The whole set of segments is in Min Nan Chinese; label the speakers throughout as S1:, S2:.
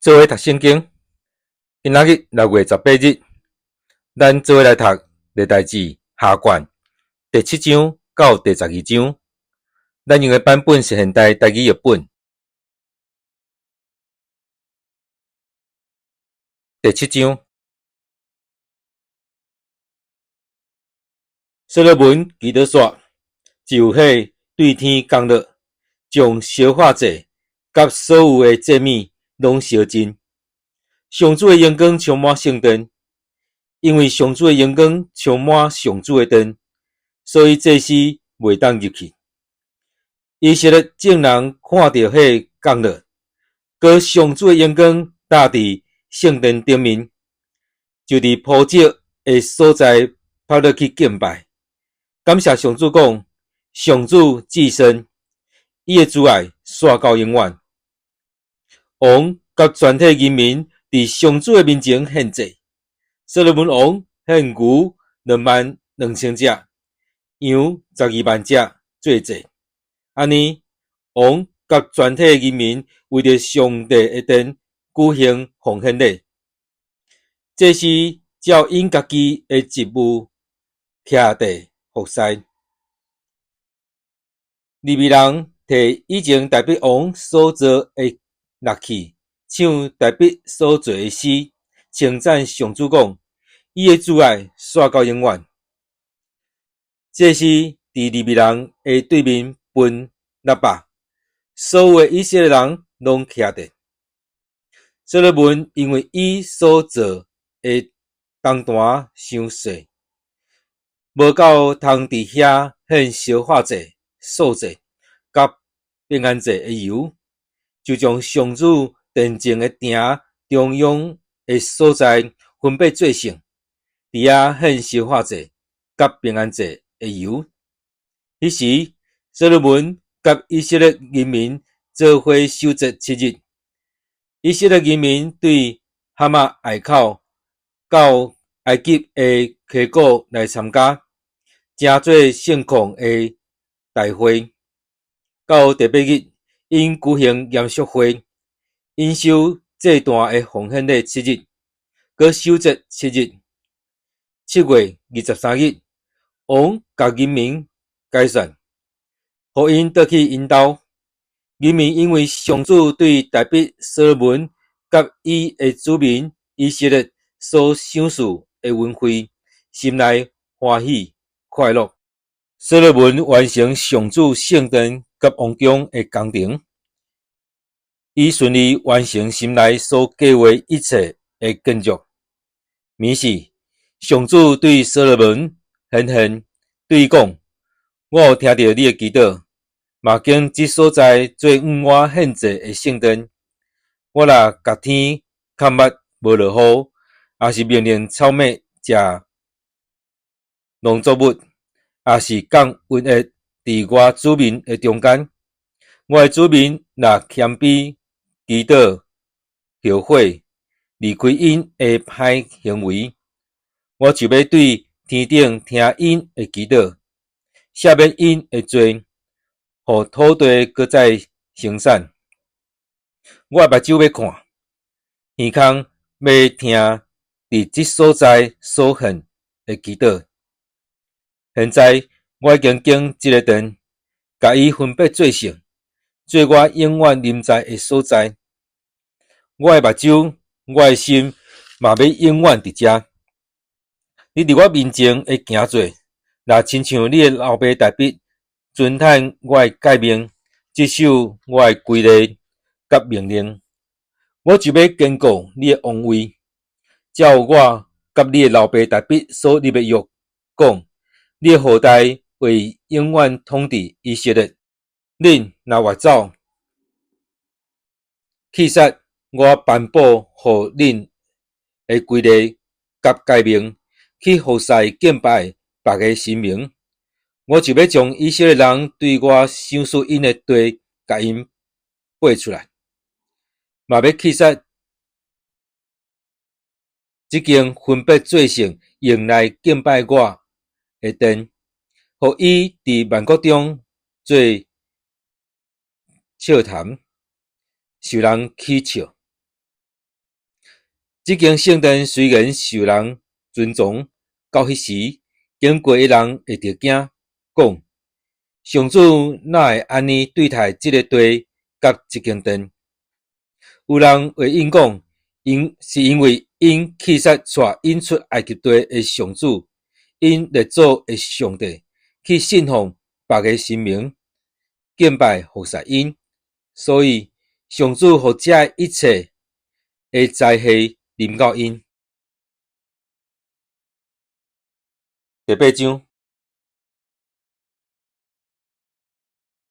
S1: 做伙讀聖經，今仔日6月18日，咱做伙來讀歷代志下卷第七章到第12章。咱用的版本是現代台語譯本。第七章，所羅門祈禱煞，就有火對天降落，將燒化祭佮所有的祭物攏燒盡。上主的榮光充滿聖殿，因為上主的榮光充滿上主的殿，所以祭司袂當入去。以色列眾人看著火降落，閣上主的榮光搭佇聖殿頂面，就佇鋪席的所在趴落去敬拜，感謝上主講：上主至聖，伊的慈愛紲到永遠。王佮全體人民佇上主的面前獻祭，所羅門王獻牛22,000隻，羊120,000隻做祭。按呢，王佮全體人民為著上帝的殿舉行奉獻禮。祭司照𪜶家己的職務徛地服侍。利未人提以前大衛王所做的樂器，唱大衛所做的詩，稱讚上主講：伊的慈愛紲到永遠。祭司佇利未人的對面分喇叭，所有的以色列人攏徛地。所羅門因為伊所做的銅壇傷細，無夠通佇遐獻燒化祭、素祭佮平安祭的油，就將上主殿前的埕中央的所在分別做聖，佇遐獻燒化祭佮平安祭的油。彼時，所羅門佮以色列人民做伙守節七日。以色列人民對哈馬隘口到埃及的溪谷來參加，成做聖曠的大會。到第八日，𪜶舉行嚴肅會，𪜶守祭壇的奉獻禮七日，閣守節七日。7月23日，王共人民解散，予𪜶倒去𪜶兜。人民因為上主對大衛、所羅門佮伊的子民以色列所賞賜的恩惠，心內歡喜快樂。所羅門完成上主聖殿佮王宮的工程，伊順利完成心內所計畫一切的建築。暝時，上主對所羅門顯現，對伊講：我有聽著你的祈禱，嘛揀這所在做向我獻祭的聖殿。我若共天崁密無落雨，抑是命令草蛉食農作物，抑是降瘟疫佇我子民的中間，我的子民若謙卑祈禱、後悔，離開𪜶的歹行為，我就欲對天頂聽𪜶的祈禱，赦免𪜶的罪，予土地閣再生產。我的目睭欲看，耳孔欲聽佇這所在所獻的祈禱。現在我已經揀這个殿，共伊分別做聖，做我永遠臨在的所在。我的目睭，我的心嘛欲永遠佇遮。你佇我面前的行做，若親像你的老爸大衛，遵趁我的誡命，執守我的規例佮命令，我就欲堅固你的王位，照我佮你的老爸大衛所立的約，講，你的後代會永遠統治以色列。恁若越走，棄殺我頒布予恁的規例佮誡命，去服侍敬拜別个神明，我就欲將以色列人對我賞賜𪜶的地，共𪜶掰出來，嘛欲棄殺這間分別做聖用來敬拜我的殿，予伊佇萬國中做笑談，受人取笑。這間聖殿雖然受人尊崇，到彼時，經過的人會著驚，講：上主哪會按呢對待這个地佮這間殿？有人回應講：𪜶是因為𪜶棄殺帶𪜶出埃及地的上主，𪜶列祖的上帝，去信奉別个神明，敬拜服侍𪜶，所以上主予這一切的災禍臨到𪜶。第八章，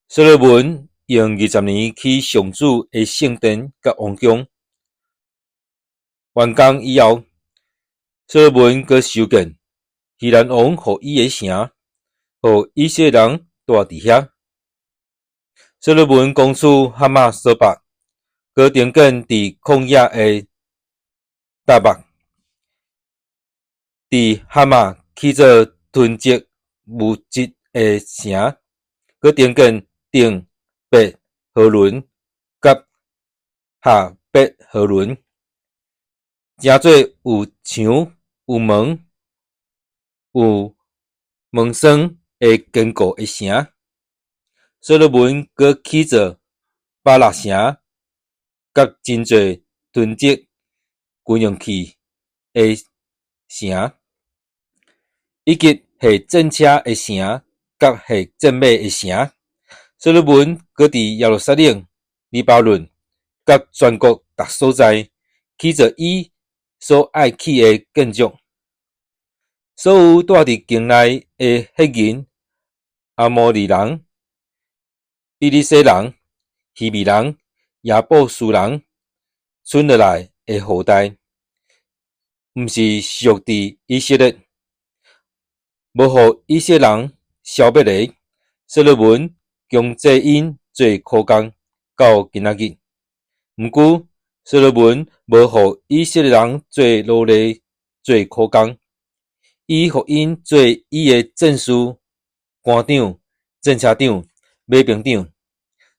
S1: 所羅門用20年起上主的聖殿佮王宮，完工以後，所羅門閣修建希蘭王予伊的城，予以色列人蹛佇遐。所羅門攻取哈馬索巴，閣重建佇曠野的達麥，佇哈馬起做囤積物質的城，閣重建頂伯何倫佮下伯何倫，成做有牆、有門、有門閂的堅固的城。所羅門閣起造巴勒城，佮真濟囤積軍用器的城，以及繫戰車的城，佮繫戰馬的城。所羅門閣佇耶路撒冷、黎巴嫩佮全國逐所在，起造伊所愛起的建築。所有蹛佇境內的赫人、阿摩利人、比利洗人、希未人、耶布斯人，賰落來的後代，毋是屬佇以色列，無予以色列人消滅的。所羅門強制𪜶做苦工，到今仔日。毋過，所羅門無予以色列人做奴隸做苦工，伊予𪜶做伊的戰士、官長、戰車長、馬兵長。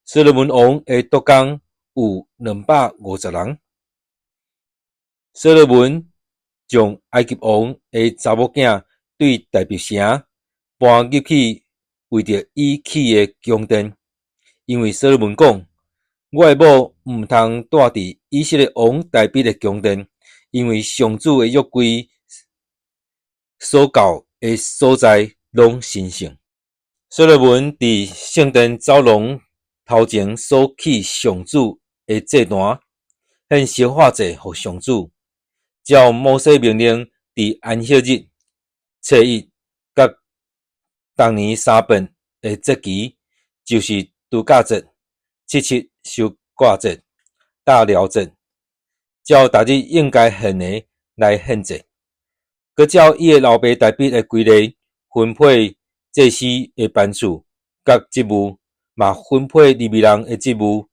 S1: 所羅門王的督工有250人。所羅門將埃及王的查某囝對大苾城搬入去，為著伊起的宮殿，因為所羅門講：我的某毋通蹛佇以色列王大苾的宮殿，因為上主的約櫃所到的所在攏神聖。所羅門佇聖殿走廊頭前所起上主的祭壇，獻燒化祭予上主，照摩西命令，佇安息日、初一佮逐年三遍的節期，就是度假節、七七收割節、大寮節，照逐日應該獻的來獻祭。閣照伊的老爸大苾的規例，分配祭司的班次佮職務，嘛分配利未人的職務，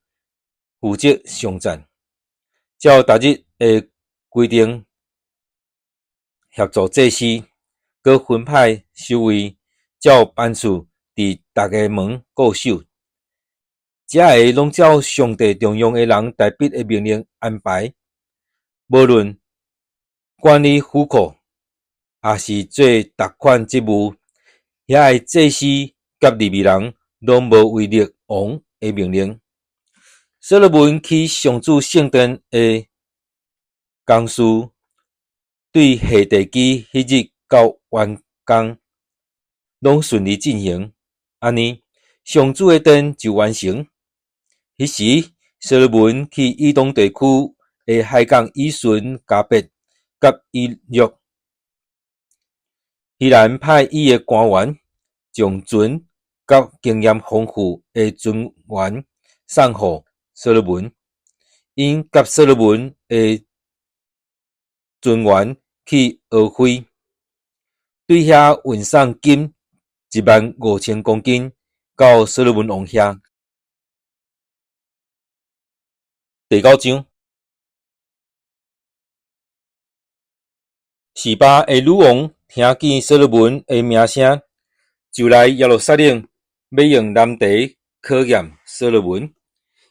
S1: 負責賞讚。照逐日的規定協助祭司，閣分派守衛，照班次佇逐个門固守。這个攏照上帝重用的人大苾的命令安排，無論管理府庫，抑是做逐款職務，遐个祭司佮利未人攏無違逆王的命令。所羅門起上主聖殿的工事，對下地基彼日到完工，攏順利進行。按呢，上主的殿就完成。彼時，所羅門去以東地區的海港以順迦別佮以約，希蘭派伊的官員將船佮經驗豐富的船員送予所羅門，𪜶佮所羅門的船員去俄斐，對遐運送金1萬5千公斤到所羅門王遐。第九章，示巴的女王聽見所羅門的名聲，就來耶路撒冷，欲用難題考驗所羅門。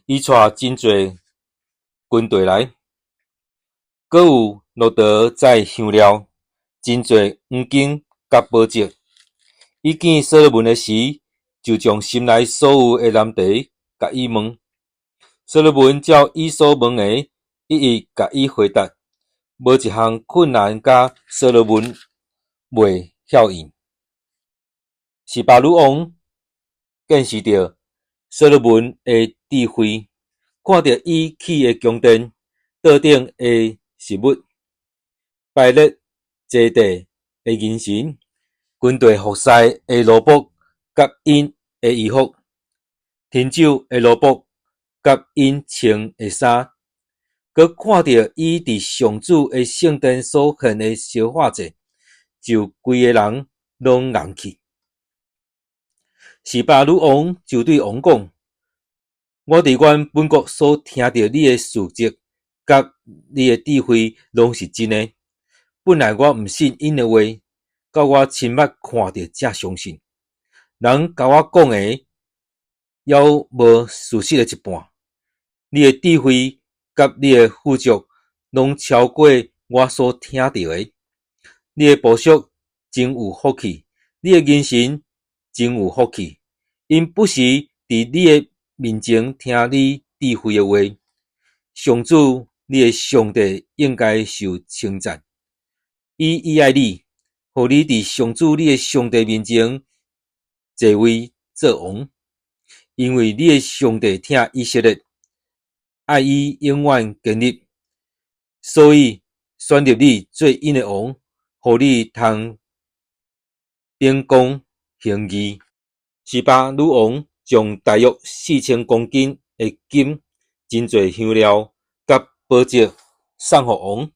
S1: 伊帶真濟軍隊來。閣有駱駝載香料，真濟黃金佮寶石。伊見所羅門的時，就將心內所有的難題共伊問。所羅門照伊所問的，一一共伊回答，無一項困難甲所羅門袂曉應。示巴女王見識著所羅門的智慧，看著伊起的宮殿、桌頂的食物、排列祭地的銀神、軍隊服侍的奴僕佮𪜶的衣服、伨酒的奴僕佮𪜶穿的衫，閣看著伊佇上主的聖殿所獻的燒化祭，就規个人攏戇去。示巴女王就對王講：我佇阮本國所聽著你的事蹟佮你的智慧，攏是真的。本來我毋信𪜶的話，到我親目看著才相信。人共我講的，猶無事實的一半。你的智慧佮你的富足，攏超過我所聽著的。你的部屬真有福氣，你的人臣真有福氣，𪜶不時佇你的面前聽你智慧的話。上主，你的上帝應該受稱讚。伊喜愛你，予你佇上主你的上帝面前坐位做王，因為你的上帝疼以色列，愛伊永遠堅立，所以選立你做𪜶的王，予你通秉公行義。示巴女王將大約4000公斤的金、真濟香料佮寶石送予王。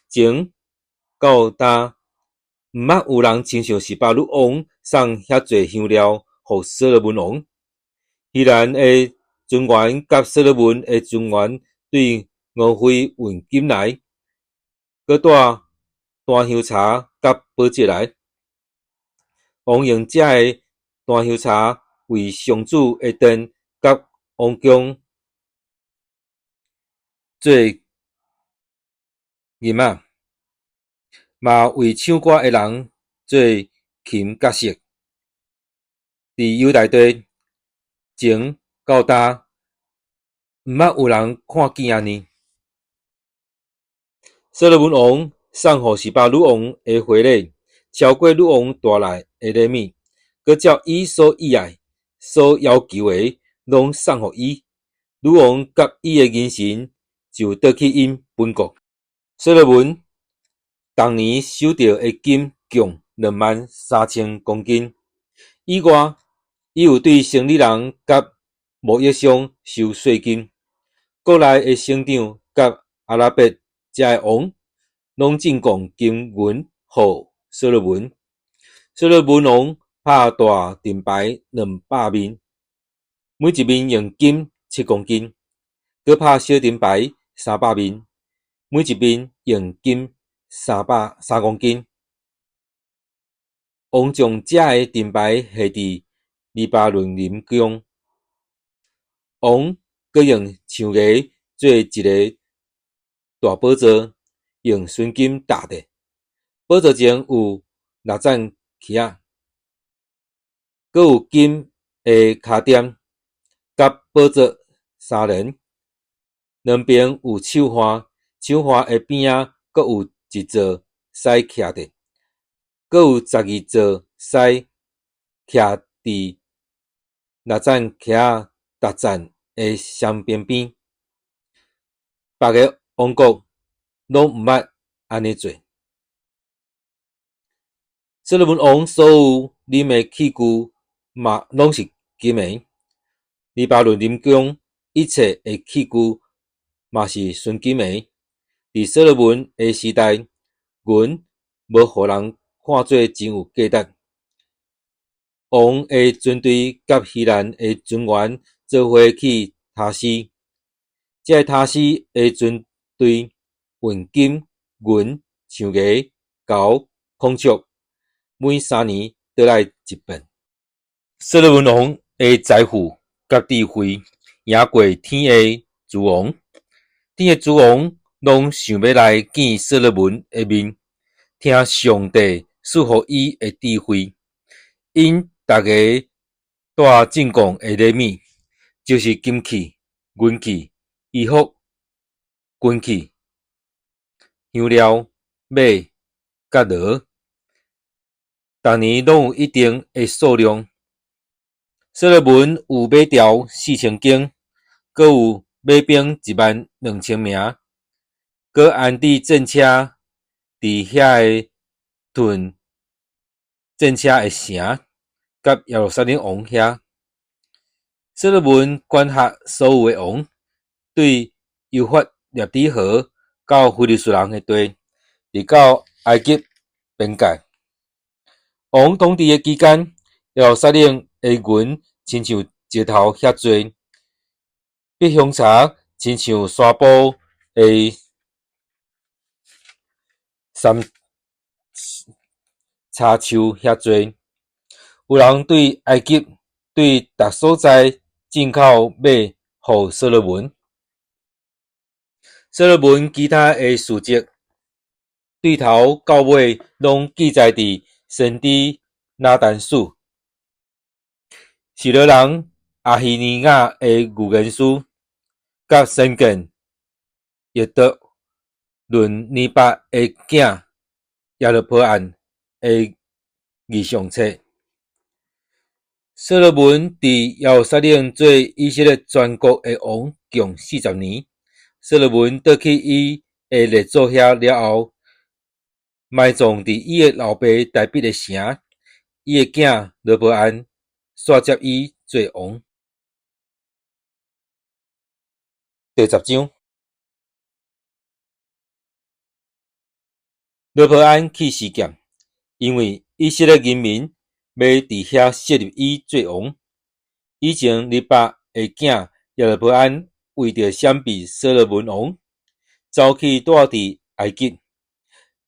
S1: 從到今，毋捌有人親像示巴女王送遐濟香料予所羅門王。希蘭的船員佮所羅門的船員對俄斐運金來，閣帶檀香柴佮寶石來。王用這个檀香柴為上主的殿佮王宮做琴仔，嘛為唱歌的人做琴佮瑟。佇猶大地，從到今，毋捌有人看見按呢。所羅門王送予示巴女王的回禮，超過女王帶來的禮物，閣照伊所喜愛、所要求的，攏送予伊。女王佮伊的人臣就倒去𪜶本國。所羅門逐年收著的金共23,000公斤。以外，伊有對生理人佮貿易商收稅金。國內的省長佮阿拉伯遮的王，攏進貢金銀予所羅門。所羅門王拍大盾牌200面，每一面用金7公斤；閣拍小盾牌300面，每一面用金3公斤。王將遮个盾牌下佇黎巴嫩林中。王閣用象牙做一个大寶座，用純金搭的。寶座前有六盞旗仔，閣有金的跤墊，佮寶座三連。兩邊有手環，手環的邊仔閣有一座獅徛著，閣有12座獅徛佇六盞旗仔逐盞的雙邊邊。別个王國攏毋捌按呢做。所羅門王所有啉的器具嘛，攏是金的。黎巴嫩林宮一切的器具嘛是純金的。佇所羅門的時代，銀無予人看做真有價值。王的船隊佮希蘭的船員做伙去他施，這个他施的船隊運金、銀、象牙、猴、孔雀，每3年倒來一遍。所羅門王的財富佮智慧，贏過天下諸王。天下諸王攏想欲來見所羅門的面，聽上帝賜予伊的智慧。𪜶逐家帶進貢的禮物，就是金器、銀器、衣服、軍器、香料、馬佮驢，逐年攏有一定的數量。所羅門有馬輕4000弓，閣有馬兵12000名，閣安置戰車佇遐个屯戰車的城，佮耶路撒冷王遐。所羅門管轄所有的王，對幼發拉底河到非利士人的地，直到埃及邊界。王統治的期間，耶路撒冷的銀親像石頭遐濟，碧香柴親像沙埔的杉柴樹遐濟。有人對埃及對逐所在進口馬予所羅門。所羅門其他的事蹟，對頭到尾攏記載佇先知拿單書、示羅人亞希尼雅的預言書，佮先見易多論尼八的囝耶羅波按的異象冊。所羅門佇耶路撒冷做以色列全國的王共40年。所羅門倒去伊的列祖遐了後，埋葬佇伊的老爸大衛的城。伊的囝羅波按煞接伊做王。第10章，羅波按去示劍，因為以色列人民欲佇遐設立伊做王。以前尼八的囝耶羅波按為著閃避所羅門王，走去蹛佇埃及。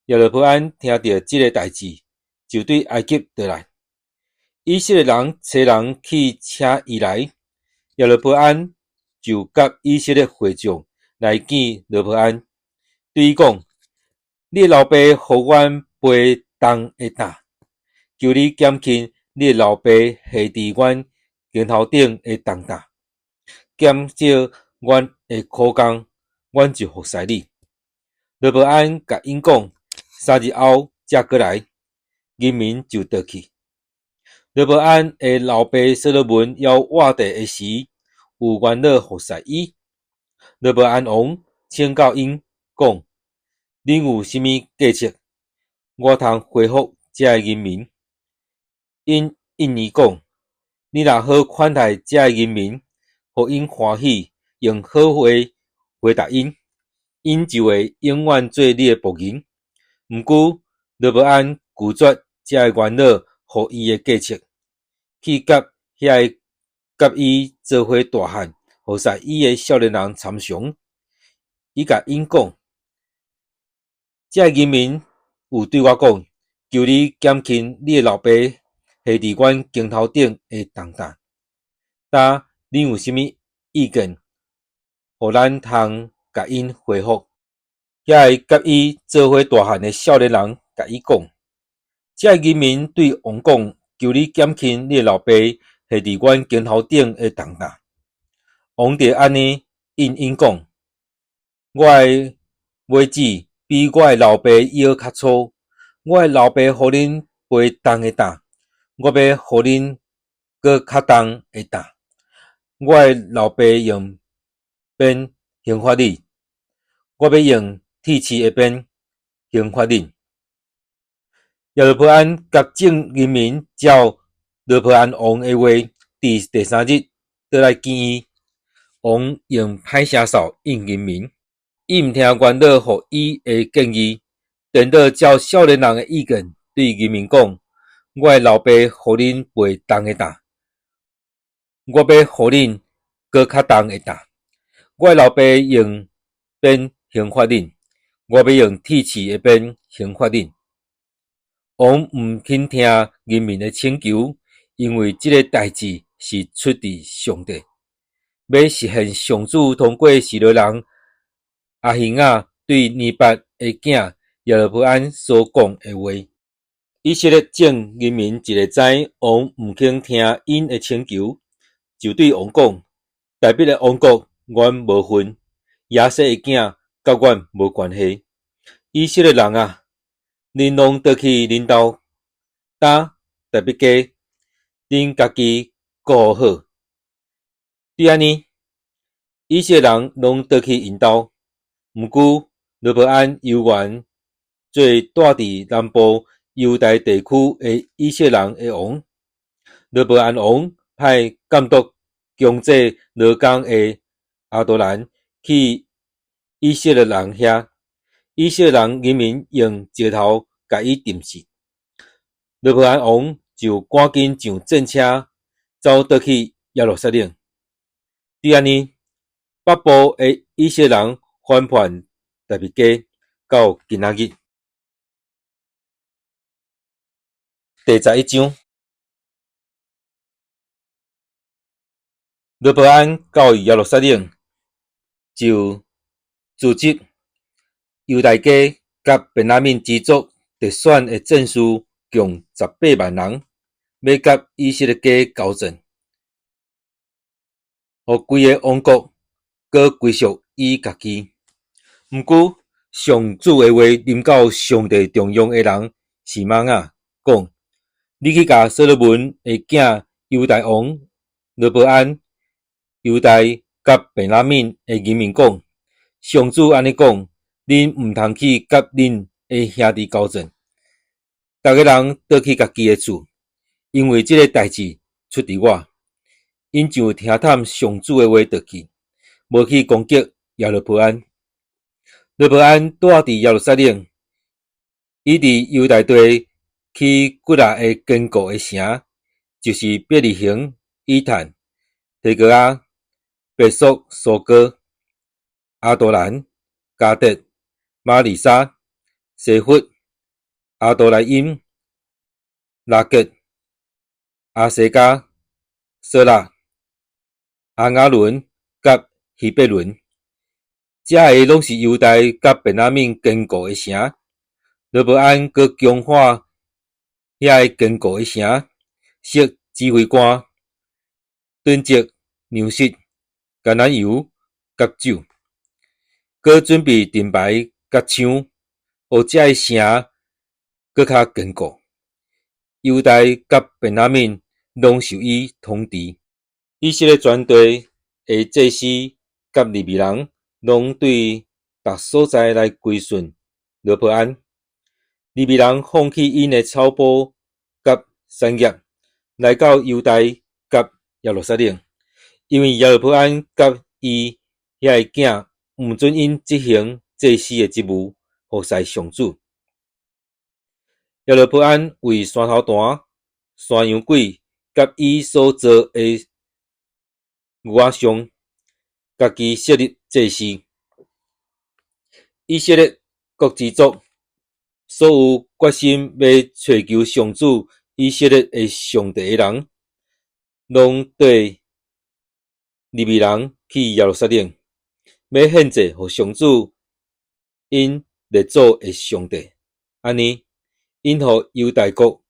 S1: 耶羅波按聽著這个代誌，就對埃及倒來。以色列人差人去請伊來，耶羅波按就佮以色列會眾來見羅波按，對伊講：你的老爸予阮背重的擔，求你減輕你的老爸下佇阮肩頭頂的重擔，減少阮的苦工，阮就服侍你。羅波按共𪜶講：3日後才閣來，人民就倒去。羅波按的老爸所羅門猶活著的時，有元老服侍伊。羅波按王請教𪜶講：恁有啥物計策，我通回覆這个人民？𪜶應伊講：你若好款待這个人民，予𪜶歡喜，用好話回答𪜶，𪜶就會永遠做你的僕人。毋過，羅波按拒絕這个元老予伊的計策，去佮遐个佮伊做伙大漢、服侍伊的少年人參詳。伊共𪜶講：這个人民有對我講，求你減輕你的老爸下佇阮肩頭頂的重擔。今恁有啥物意見，予咱通共𪜶回覆？遐个佮伊做伙大漢的少年人共伊講：這个人民對王講，求你減輕你的老爸下佇阮肩頭頂的重擔。王就按呢應𪜶講：我的尾子比我的老爸腰較粗，我的老爸予恁背重的擔，我欲予恁閣較重的擔。我的老爸用鞭刑罰你，我欲用鐵刺的鞭刑罰恁。耶羅波按佮眾人民照羅波按王的話，佇第三日倒來見伊。王用歹聲嗽應人民，伊毋聽元老予伊的建議，顛倒照少年人的意見對人民講：我的老爸予恁背重的擔，我欲予恁閣較重的擔。我的老爸用鞭刑罰恁，我欲用鐵刺的鞭刑罰恁。王毋肯聽人民的請求，因為這个代誌是出自上帝，欲實現上主通過示羅人亞希雅對對尼八的囝耶羅波安所講的話。以色列眾人民一下知王毋肯聽𪜶的請求，就對王講：大衛的王國，阮無份；耶西的囝，佮阮無關係。以色列人啊，恁攏倒去恁兜，擔大衛家，恁家己顧好。對按呢，以色列人攏倒去𪜶兜。毋過，羅波安猶原做住佇南部猶大地區的以色列人的王。羅波安王派監督強制勞工的亞多蘭去以色列人遐，以色列人人民用石頭共伊釘死。羅波安王就趕緊上戰車，走倒去耶路撒冷。對按呢，北部的以色列人反叛大衛家，到今仔日。第11章，羅波安到耶路撒冷，就組織猶大家佮便雅憫支族特選的戰士共18萬人，欲佮以色列家交戰，予規个王國閣歸屬伊家己。毋過，上主的話臨到上帝重用的人示瑪雅，講：你去共所羅門的囝猶大王羅波安、猶大佮便雅憫的人民講：上主按呢講，恁毋通去佮恁的兄弟交戰，逐个人倒去家己的厝，因為這个代誌出佇我。𪜶就聽探上主的話倒去，無去攻擊耶羅波安。羅波安住佇耶路撒冷，伊佇猶大地起幾若个堅固的城，就是伯利恆、以坦、提哥亞、伯索蘇哥、亞多蘭、迦得、瑪利沙、西弗、亞多萊因、拉結、亞西加、索拉、亞雅崙佮希伯崙。這个攏是猶大佮便雅憫堅固的城。羅波安閣強化遐个堅固的城，設指揮官，囤積糧食、橄欖油佮酒，閣準備盾牌佮槍，予這个城閣較堅固。猶大佮便雅憫攏受伊統治。以色列全地的祭司佮利未人，攏對逐所在來歸順羅波安。利未人放棄𪜶的草埔佮產業，來到猶大佮耶路撒冷，因為耶羅波安佮伊遐个囝毋准𪜶執行祭司的職務，服侍上主。耶羅波安為山頭壇、山羊鬼佮伊所造的牛仔像，家己設立祭司。以色列各支族所有決心欲揣求上主以色列的上帝的人，攏綴利未人去耶路撒冷，欲獻祭予上主𪜶列祖的上帝。按呢，𪜶予猶大國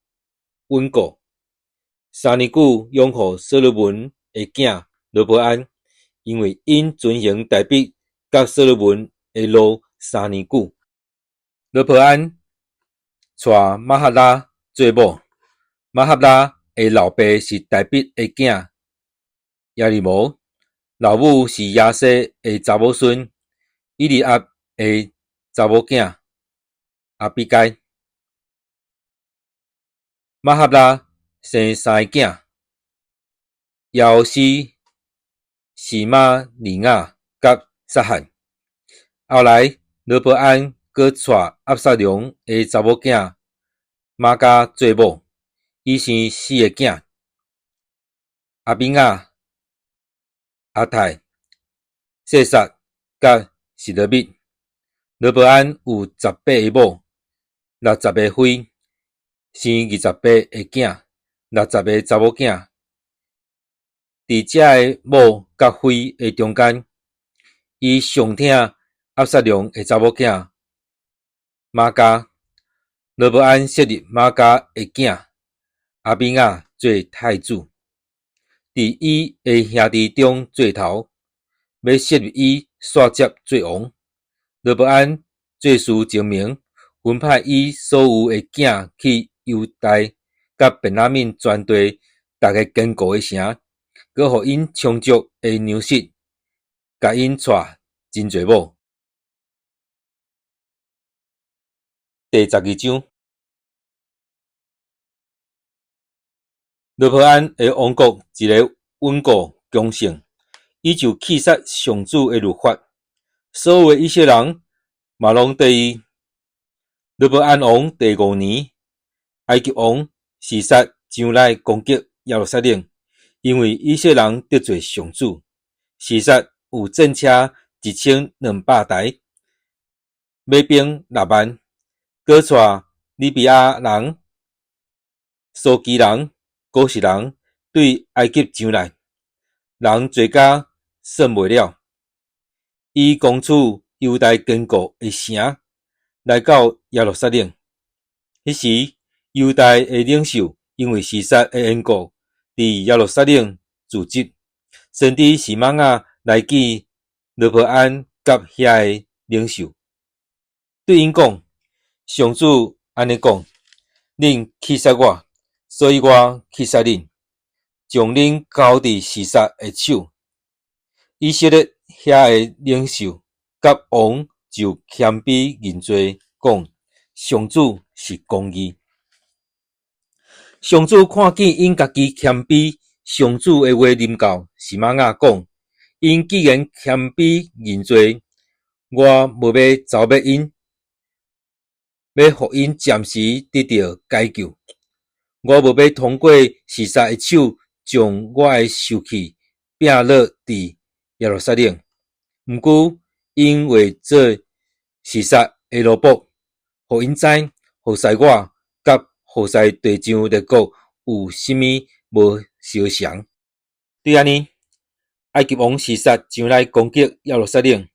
S1: 穩固。3年久，擁護所羅門的囝羅波安，因為𪜶遵行大衛佮所羅門的路3年久。羅波安娶瑪哈拉做某，瑪哈拉的老爸是大衛的囝耶利摩，老母是耶西的查某孫以利押的查某囝亞比該。瑪哈拉生三个囝：耶烏斯、示瑪利亞佮撒罕。後來，羅波安閣娶押沙龍的查某囝瑪迦做某，伊生四个囝：亞比雅、亞泰、細撒佮示羅密。羅波安有18个某，60个妃，生28个囝，60个查某囝。佇這个某佮妃的中間，伊上疼押沙龍的查某囝瑪迦。羅波安設立瑪迦的囝亞比雅做太子，佇伊的兄弟中做頭，欲設立伊紲接做王。羅波安做事精明，分派伊所有的囝去猶大佮便雅憫全地逐个堅固的城，閣予𪜶充足的糧食，共𪜶娶真濟某。第12章，羅波安的王國一个穩固強盛，伊就棄殺上主的律法，所有的以色列人嘛攏綴伊。羅波安王第五年，埃及王示撒上來攻擊耶路撒冷，因為以色列人得罪上主。示撒有戰車1200台，馬兵6萬，閣帶利比亞人、書基人、古實人對埃及上來，人濟甲算袂了。伊攻取猶大堅固的城，來到耶路撒冷。彼時，猶大的領袖因為示撒的緣故，佇耶路撒冷聚集。先知示瑪雅來見羅波安佮遐个領袖，對𪜶講：上主按呢講，恁棄殺我，所以我棄殺恁，將恁交佇示撒的手。以色列遐个領袖佮王就謙卑認罪，講：上主是公義。上主看見𪜶家己謙卑，上主的話臨到示瑪雅講：𪜶既然謙卑認罪，我無欲剿滅𪜶，欲予𪜶暫時得著解救。我無欲通過示撒的手，將我的受氣摒落佇耶路撒冷。毋過，𪜶會做示撒的奴僕，予𪜶知服侍我佮服侍地上列國有啥物無相仝。對按呢，埃及王示撒上來攻擊耶路撒冷，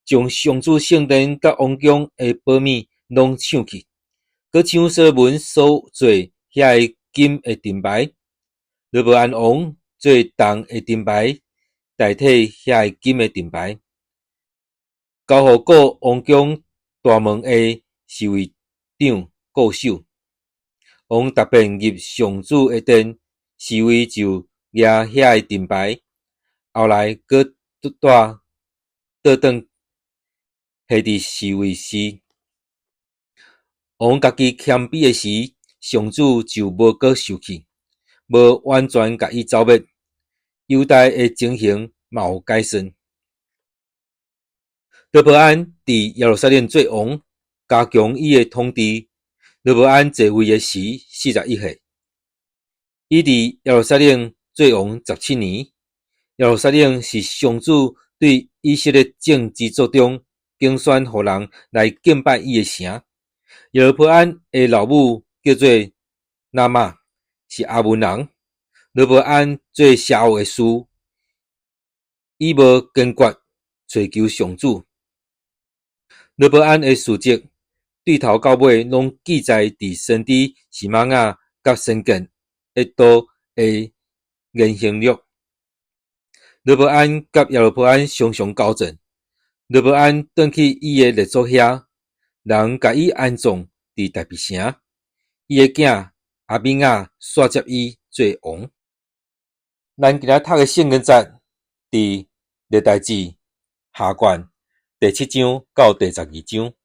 S1: 將上主聖殿佮王宮的寶物攏搶去，閣搶所羅門所做遐个金的盾牌。羅波安王做銅的盾牌代替遐个金的盾牌，交予顧王宮大門的侍衛長固守。王逐遍入上主的殿，侍衛就攑遐个盾牌，後來閣帶倒轉下佇侍衛室。王家己謙卑的時，上主就無閣受氣，無完全共伊剿滅。猶大的情形嘛有改善。羅波安佇耶路撒冷做王，加強伊的統治。羅波安在位的時41歲，伊佇耶路撒冷做王17年。耶路撒冷是上主對以色列眾支族中揀選予人來敬拜伊的城。耶羅波安的老母叫做拿瑪，是亞捫人。羅波安做邪惡的事，伊無堅決揣求上主。羅波安的事蹟對頭到尾攏記載佇先知示瑪雅佮先見益多的言行錄。羅波安佮耶羅波安常常交戰。羅波安轉去伊的列祖遐，人共伊安葬佇大衛城。伊的囝亞比雅紲接伊做王。咱今仔讀的聖經節佇歷代志下卷第七章到第12章。